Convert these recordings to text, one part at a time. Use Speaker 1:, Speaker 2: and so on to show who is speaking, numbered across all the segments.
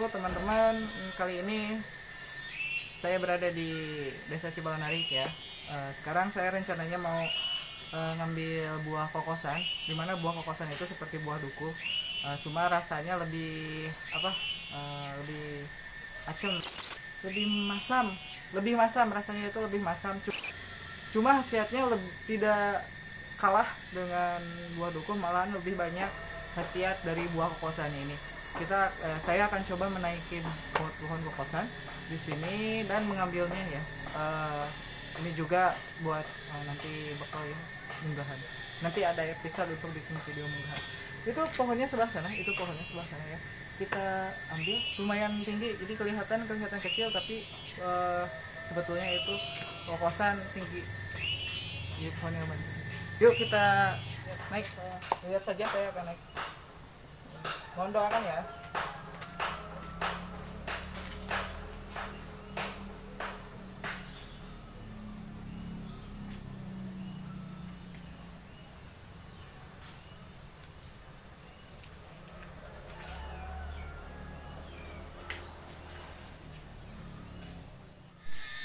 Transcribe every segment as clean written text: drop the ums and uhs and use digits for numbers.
Speaker 1: wabarakatuh teman-teman. Kali ini saya berada di Desa Cibalanarik ya. Sekarang saya rencananya mau ngambil buah kokosan. Dimana buah kokosan itu seperti buah duku, cuma rasanya lebih apa? Lebih acem, lebih masam rasanya itu lebih masam. Cuma khasiatnya tidak kalah dengan buah duku, malahan lebih banyak khasiat dari buah kokosan ini. Saya akan coba menaiki pohon kokosan di sini dan mengambilnya ya. Ini juga buat nanti bekal ya, munggahan. Nanti ada episode untuk bikin video munggahan. Itu pohonnya sebelah sana, itu pohonnya sebelah sana ya. Kita ambil, lumayan tinggi, jadi kelihatan kecil tapi sebetulnya itu kokosan tinggi. Jadi pohonnya lumayan tinggi. Yuk kita naik. Lihat saja saya akan naik. Mohon doakan ya.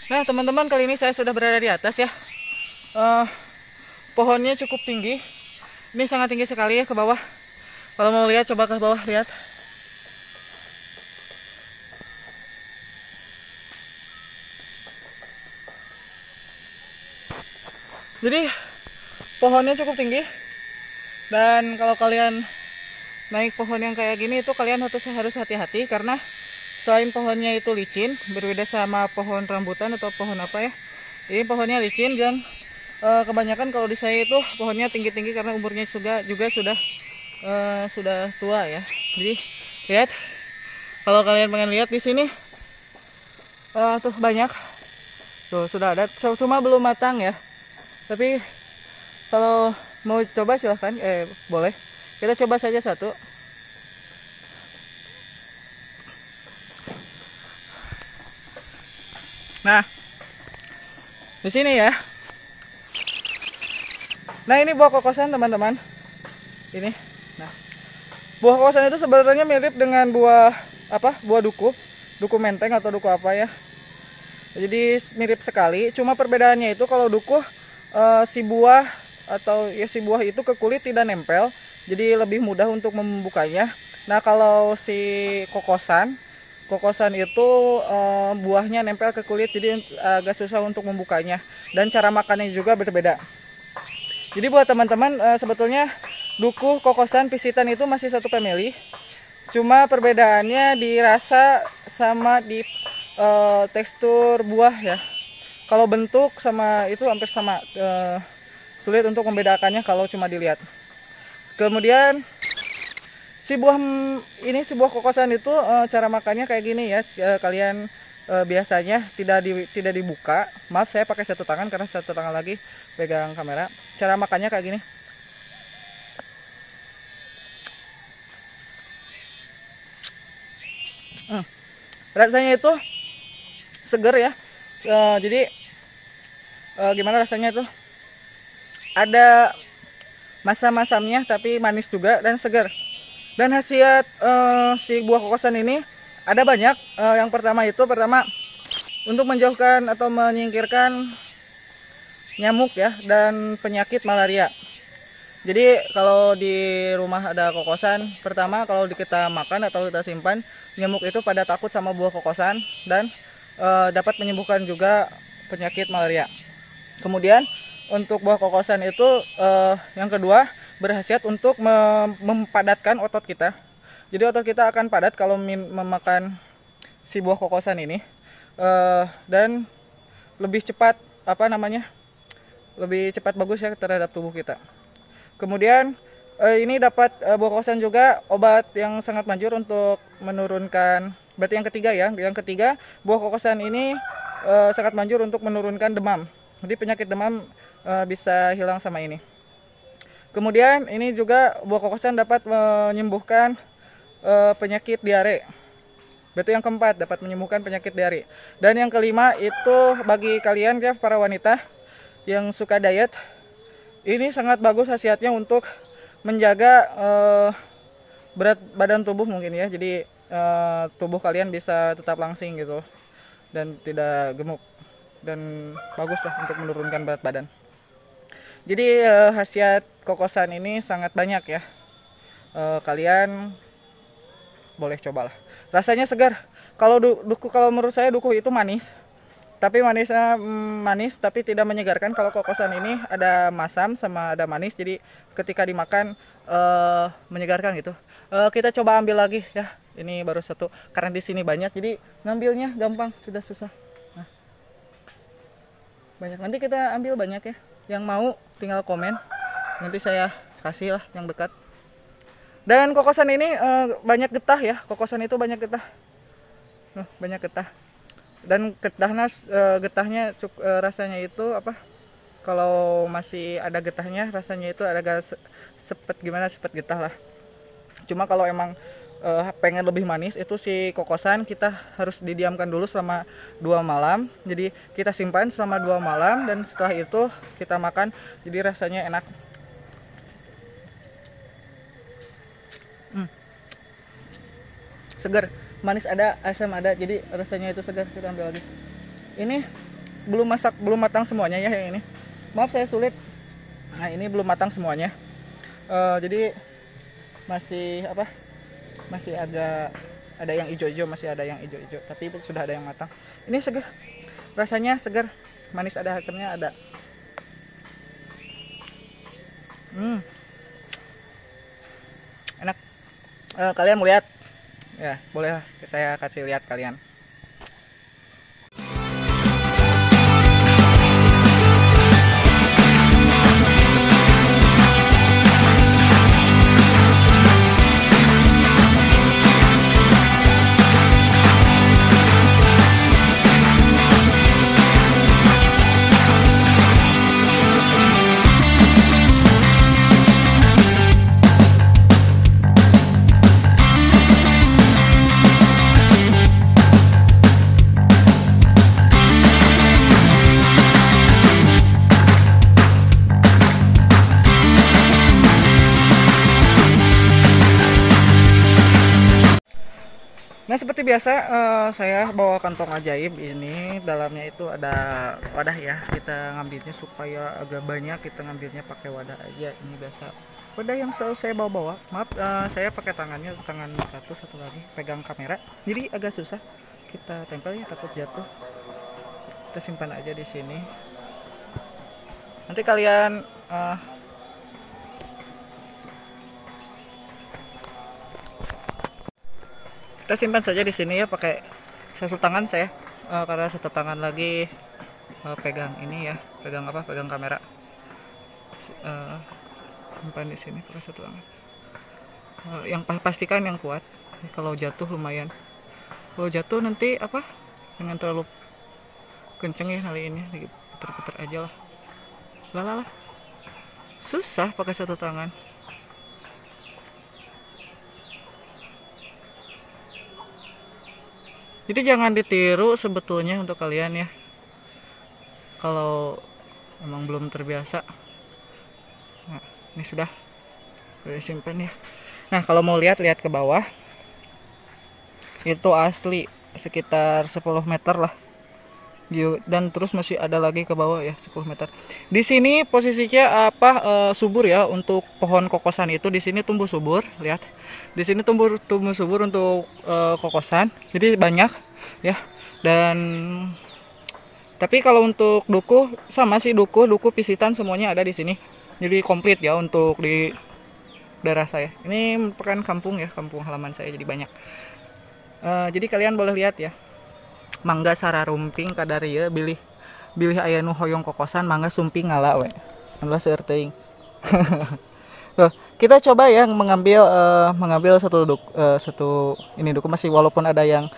Speaker 1: Nah teman-teman, kali ini saya sudah berada di atas ya. Pohonnya cukup tinggi. Ini sangat tinggi sekali ya ke bawah. Kalau mau lihat, coba ke bawah lihat. Jadi pohonnya cukup tinggi. Dan kalau kalian naik pohon yang kayak gini itu kalian harus hati-hati, karena selain pohonnya itu licin, berbeda sama pohon rambutan atau pohon apa ya. Ini pohonnya licin dan kebanyakan kalau di saya itu pohonnya tinggi-tinggi karena umurnya juga sudah tua ya. Jadi lihat, kalau kalian pengen lihat di sini tuh banyak. Tuh sudah ada, cuma belum matang ya. Tapi kalau mau coba silahkan, boleh. Kita coba saja satu. Nah, di sini ya. Nah, ini buah kokosan teman-teman. Ini. Nah, buah kokosan itu sebenarnya mirip dengan buah apa? Buah duku, duku menteng atau duku apa ya. Jadi mirip sekali. Cuma perbedaannya itu kalau duku si buah atau ya si buah itu ke kulit tidak nempel, jadi lebih mudah untuk membukanya. Nah, kalau si kokosan itu buahnya nempel ke kulit, jadi agak susah untuk membukanya, dan cara makannya juga berbeda. Jadi buat teman-teman, sebetulnya duku, kokosan, pisitan itu masih satu family, cuma perbedaannya di rasa sama di tekstur buah ya. Kalau bentuk sama itu hampir sama, sulit untuk membedakannya kalau cuma dilihat. Kemudian si buah ini, si buah kokosan itu cara makannya kayak gini ya. Kalian biasanya tidak dibuka. Maaf, saya pakai satu tangan karena satu tangan lagi pegang kamera. Cara makannya kayak gini. Rasanya itu seger ya. Jadi gimana rasanya itu? Ada masam-masamnya tapi manis juga dan seger. Dan khasiat si buah kokosan ini ada banyak. Yang pertama itu, untuk menjauhkan atau menyingkirkan nyamuk ya, dan penyakit malaria. Jadi kalau di rumah ada kokosan, pertama kalau kita makan atau kita simpan, nyamuk itu pada takut sama buah kokosan dan dapat menyembuhkan juga penyakit malaria. Kemudian untuk buah kokosan itu yang kedua, berkhasiat untuk mempadatkan otot kita. Jadi otot kita akan padat kalau memakan si buah kokosan ini, dan lebih cepat lebih cepat bagus ya terhadap tubuh kita. Kemudian ini dapat buah kokosan juga obat yang sangat manjur untuk menurunkan, berarti yang ketiga ya, yang ketiga buah kokosan ini sangat manjur untuk menurunkan demam. Jadi penyakit demam bisa hilang sama ini. Kemudian ini juga buah kokosan dapat menyembuhkan penyakit diare. Berarti yang keempat, dapat menyembuhkan penyakit diare. Dan yang kelima itu bagi kalian ya para wanita yang suka diet, ini sangat bagus khasiatnya untuk menjaga berat badan tubuh mungkin ya. Jadi tubuh kalian bisa tetap langsing gitu dan tidak gemuk, dan bagus lah untuk menurunkan berat badan. Jadi khasiat kokosan ini sangat banyak ya. Kalian boleh cobalah. Rasanya segar. Kalau duku, kalau menurut saya duku itu manis, tapi manisnya manis tapi tidak menyegarkan. Kalau kokosan ini ada masam sama ada manis, jadi ketika dimakan menyegarkan gitu. Kita coba ambil lagi ya. Ini baru satu, karena di sini banyak, jadi ngambilnya gampang, tidak susah. Nah, banyak, nanti kita ambil banyak ya. Yang mau tinggal komen, nanti saya kasih lah yang dekat. Dan kokosan ini banyak getah ya, kokosan itu banyak getah. Banyak getah. Dan getahnya, rasanya itu apa? Kalau masih ada getahnya, rasanya itu agak sepet gimana, sepet getah lah. Cuma kalau emang pengen lebih manis itu si kokosan kita harus didiamkan dulu selama 2 malam. Jadi kita simpan selama 2 malam dan setelah itu kita makan, jadi rasanya enak. Segar, manis ada, asam ada, jadi rasanya itu segar. Kita ambil lagi. Ini belum masak, belum matang semuanya ya yang ini. Maaf saya sulit. Nah, ini belum matang semuanya. Jadi masih apa? Masih agak ada yang hijau-hijau, masih ada yang hijau-hijau, tapi sudah ada yang matang. Ini segar, rasanya segar, manis ada, asamnya ada. Enak. Kalian mau lihat? Ya, boleh saya kasih lihat kalian. Nah, seperti biasa saya bawa kantong ajaib ini, dalamnya itu ada wadah ya. Kita ngambilnya supaya agak banyak, kita ngambilnya pakai wadah aja. Ini biasa wadah yang selalu saya bawa-bawa. Maaf, saya pakai tangannya, tangan satu lagi pegang kamera, jadi agak susah. Kita tempel ya, takut jatuh. Kita simpan aja di sini. Nanti kalian kita simpan saja di sini ya, pakai satu tangan saya, karena satu tangan lagi pegang ini ya, pegang apa? Pegang kamera. Simpan di sini pakai satu tangan. Yang pastikan yang kuat. Kalau jatuh lumayan. Kalau jatuh nanti apa? Jangan terlalu kenceng ya kali ini, lagi puter-puter aja lah. Lah. Susah pakai satu tangan. Jadi jangan ditiru sebetulnya untuk kalian ya, kalau emang belum terbiasa. Nah, ini sudah simpan ya. Nah, kalau mau lihat ke bawah. Itu asli sekitar 10 meter lah. Dan terus masih ada lagi ke bawah ya, 10 meter. Di sini posisinya apa, subur ya untuk pohon kokosan itu. Di sini tumbuh subur, lihat. Di sini tumbuh subur untuk kokosan. Jadi banyak ya. Dan tapi kalau untuk duku sama sih, duku pisitan semuanya ada di sini. Jadi komplit ya untuk di daerah saya. Ini merupakan kampung ya, kampung halaman saya, jadi banyak. Jadi kalian boleh lihat ya. Mangga sararumping kadarieu bilih bilih aya nu hoyong kokosan mangga sumping ngala we. Alhamdulillah seueur teuing. Loh, kita coba ya mengambil mengambil satu ini duku, masih walaupun ada yang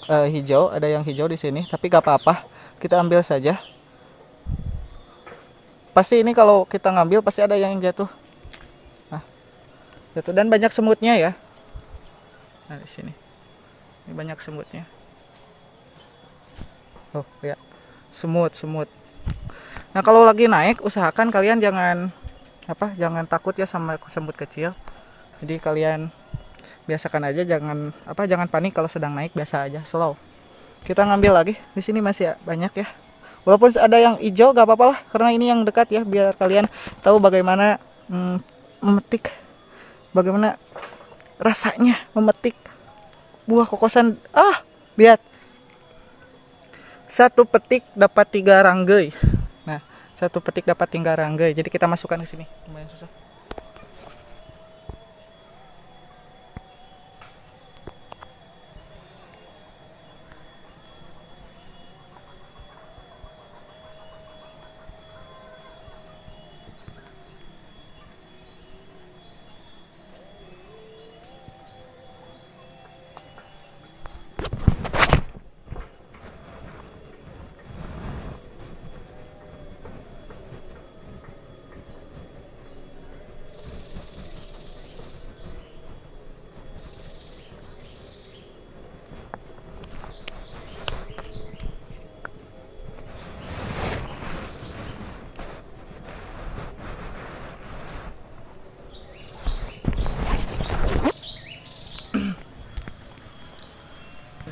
Speaker 1: hijau, ada yang hijau di sini, tapi gak apa-apa, kita ambil saja. Pasti ini kalau kita ngambil pasti ada yang jatuh. Nah, jatuh dan banyak semutnya ya. Nah, di sini. Ini banyak semutnya. Oh, lihat. Semut. Nah, kalau lagi naik usahakan kalian jangan jangan takut ya sama semut kecil. Jadi kalian Biasakan aja, jangan panik kalau sedang naik, biasa aja, slow. Kita ngambil lagi, di sini masih banyak ya. Walaupun ada yang hijau gak apa-apa lah, karena ini yang dekat ya, biar kalian tahu bagaimana memetik, bagaimana rasanya memetik buah kokosan. Ah, lihat, satu petik dapat 3 ranggai. Nah, satu petik dapat 3 ranggai. Jadi kita masukkan ke sini, lumayan susah.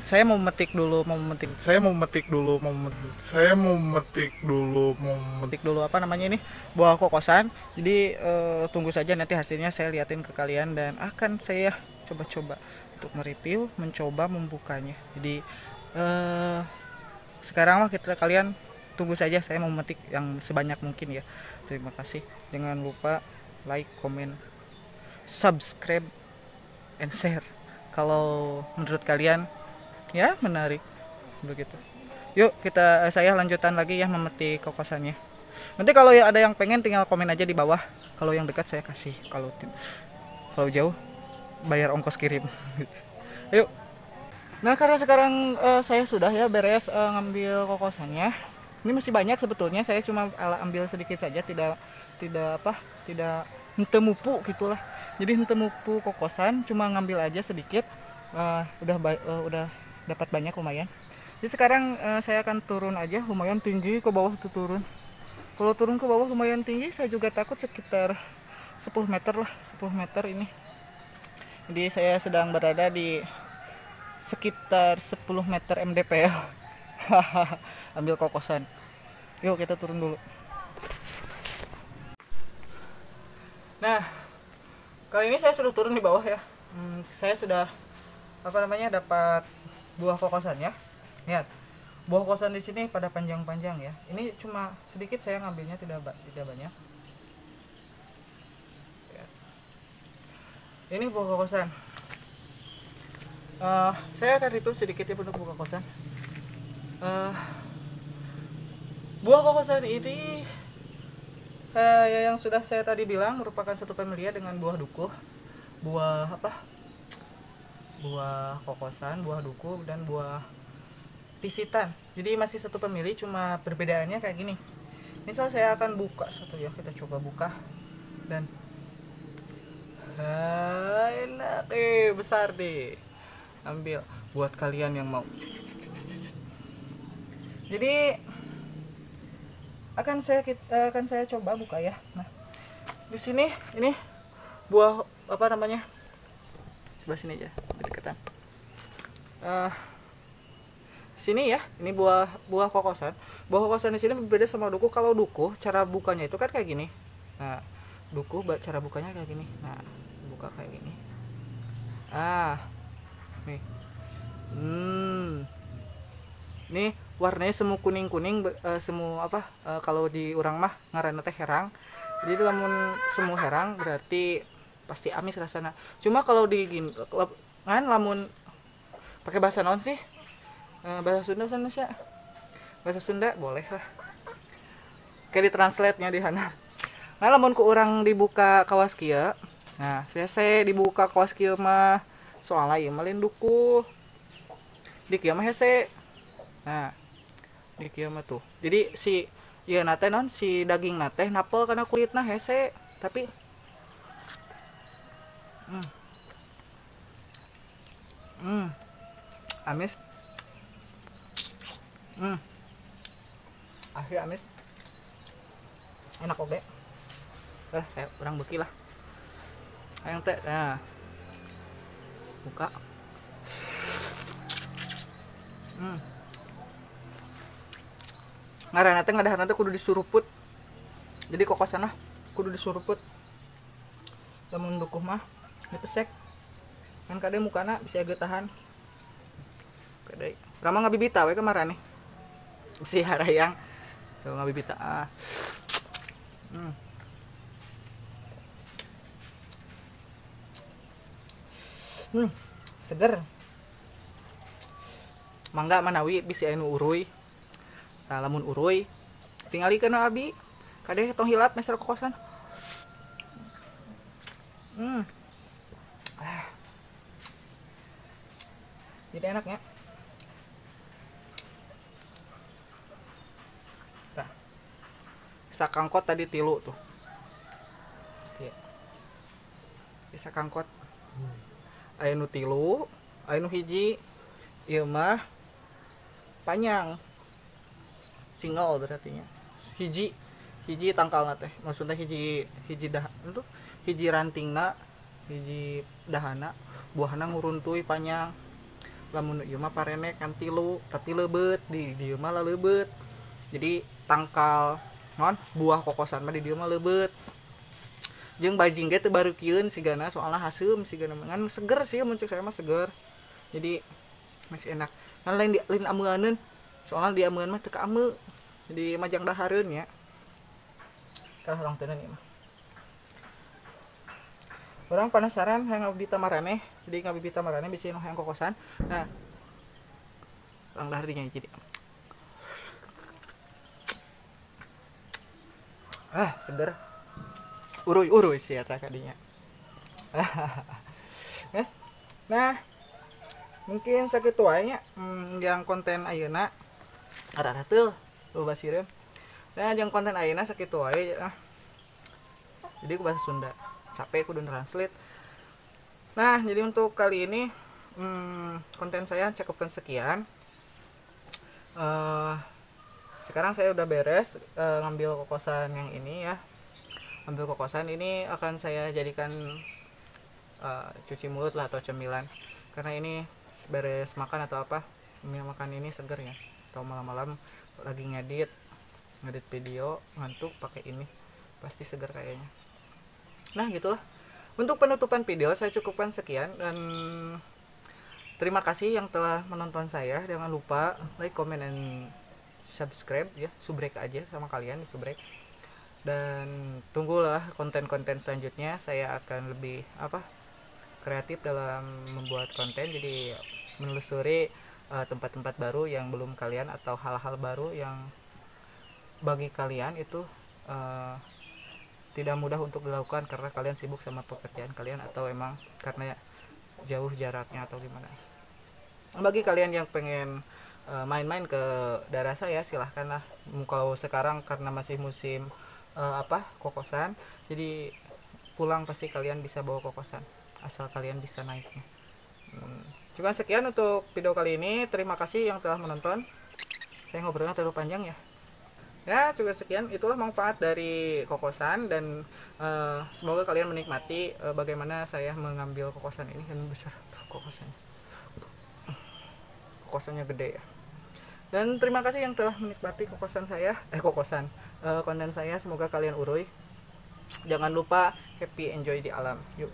Speaker 1: Saya mau metik dulu,
Speaker 2: Saya mau metik dulu, Saya mau metik dulu,
Speaker 1: metik dulu apa namanya ini, buah kokosan. Jadi tunggu saja nanti hasilnya saya liatin ke kalian, dan akan saya coba-coba untuk mereview, mencoba membukanya. Jadi sekarang mah kalian tunggu saja, saya mau metik yang sebanyak mungkin ya. Terima kasih. Jangan lupa like, comment, subscribe, and share kalau menurut kalian ya menarik begitu. Yuk saya lanjutan lagi ya memetik kokosannya. Nanti kalau ya ada yang pengen tinggal komen aja di bawah. Kalau yang dekat saya kasih, kalau jauh bayar ongkos kirim. Yuk. Nah, karena sekarang saya sudah ya beres ngambil kokosannya. Ini masih banyak sebetulnya, saya cuma ambil sedikit saja, tidak hentemupu gitulah. Jadi hentemupu kokosan, cuma ngambil aja sedikit. Udah dapat banyak lumayan. Jadi sekarang saya akan turun aja, lumayan tinggi ke bawah tuh turun. Kalau turun ke bawah lumayan tinggi, saya juga takut, sekitar 10 meter lah, 10 meter ini. Jadi saya sedang berada di sekitar 10 meter MDPL. Ambil kokosan. Yuk kita turun dulu. Nah, kali ini saya sudah turun di bawah ya. Saya sudah dapat buah kokosannya. Lihat, buah kokosan di sini pada panjang-panjang ya. Ini cuma sedikit saya ngambilnya, tidak banyak. Ini buah kokosan. Saya akan review sedikit ya untuk buah kokosan. Buah kokosan ini yang sudah saya tadi bilang merupakan satu familia dengan buah duku, buah kokosan, buah duku, dan buah pisitan. Jadi masih satu pemilih, cuma perbedaannya kayak gini. Misal saya akan buka satu ya, kita coba buka, dan enak, besar deh. Ambil buat kalian yang mau. Jadi akan saya coba buka ya. Nah, di sini ini buah sebelah sini aja berdekatan. Sini ya, ini buah kokosan. Buah kokosan di sini berbeda sama duku. Kalau duku cara bukanya itu kan kayak gini. Nah, duku cara bukanya kayak gini. Nah, buka kayak gini. Ah, nih. Nih warnanya semu kuning-kuning, semu kalau di urang mah ngaranna teh herang. Jadi lamun semu herang berarti pasti amis rasana. Cuma kalau di gini ngan lamun pakai bahasa naon sih? Bahasa Sunda sana sih. Bahasa Sunda boleh lah. Kayak ditranslate-nya di hana. Nah, lamun ku urang dibuka kawas kieu. Nah, saya dibuka kawas kieu mah soalnya ieu mah lain duku. Di kieu mah hese. Nah, di kieu mah tuh. Jadi si ieu na teh non si daging na teh napel kana kulitna hese, tapi amis. Asli amis. Enak oge. Saya kurang beki lah. Ayang teh. Nah. Buka. Ngaranna teh ngadaharna teh kudu disuruput. Jadi kokosan mah kudu disuruput. Lamun dukuh mah dipesek. Kan kade mukana bisa getahan. Kade. Rama ngabibita we kemarin nih. Si harayang tuh ngabibita. Ah. Seger. Mangga manawi bisi anu uruy. Nah, lamun uruy tingalikeun abi. Kade tong hilap meser kokosan. Jadi enaknya. Nah, sakangkot tadi tilu tuh. Sakangkot. Aya nu tilu, aya nu hiji. Ieu mah panjang. Single berarti nya. Hiji hiji tangkalna teh. Maksudnya hiji hiji dah itu hiji rantingna, hiji dahana, buahna nguruntuy panjang. Lamun ieu mah parenek kan tilu, tapi leubeut di dieu mah leubeut. Jadi tangkal non buah kokosan mah di dieu mah leubeut. Jeung bajing ge teu bareukieun sigana soalna haseum sigana ngan seger sih mun cek saya mah seger. Jadi masih enak. Ngan lain di lain ameuaneun, soalna di ameuan mah teu kaameu. Jadi majang dahareun nya. Kalah urang teuneun ieu mah. Orang penasaran hayang ngabibita maraneh, jadi ngabibita maraneh bisi nu hayang kokosan. Nah, urang dahar dinya jadi. Ah, seger. Uruy-uruy sih eta kadinya. Yes. Nah, mungkin sakitu wae nya yang konten ayeuna arah teu loba sireum. Nah, yang konten ayeuna sakitu wae. Jadi ku bahasa Sunda. Capek kudu translate. Nah, jadi untuk kali ini konten saya cukupkan sekian. Sekarang saya udah beres ngambil kokosan yang ini ya. Ambil kokosan ini akan saya jadikan cuci mulut lah atau cemilan. Karena ini beres makan atau apa, makan ini seger ya. Atau malam-malam lagi ngedit video, ngantuk pakai ini pasti seger kayaknya. Nah, gitulah. Untuk penutupan video saya cukupkan sekian dan terima kasih yang telah menonton saya. Jangan lupa like, comment, and subscribe ya. Subrek aja sama kalian, subrek. Dan tunggulah konten-konten selanjutnya. Saya akan lebih kreatif dalam membuat konten. Jadi menelusuri tempat-tempat baru yang belum kalian atau hal-hal baru yang bagi kalian itu tidak mudah untuk dilakukan karena kalian sibuk sama pekerjaan kalian atau emang karena jauh jaraknya atau gimana. Bagi kalian yang pengen main-main ke daerah saya, silahkanlah. Kalau sekarang karena masih musim kokosan, jadi pulang pasti kalian bisa bawa kokosan asal kalian bisa naiknya. Cukup sekian untuk video kali ini. Terima kasih yang telah menonton. Saya ngobrolnya terlalu panjang ya. Ya, cukup sekian. Itulah manfaat dari kokosan dan semoga kalian menikmati bagaimana saya mengambil kokosan ini. Dan besar kokosannya. Kokosannya gede ya. Dan terima kasih yang telah menikmati kokosan saya, konten saya. Semoga kalian uruy. Jangan lupa happy enjoy di alam. Yuk.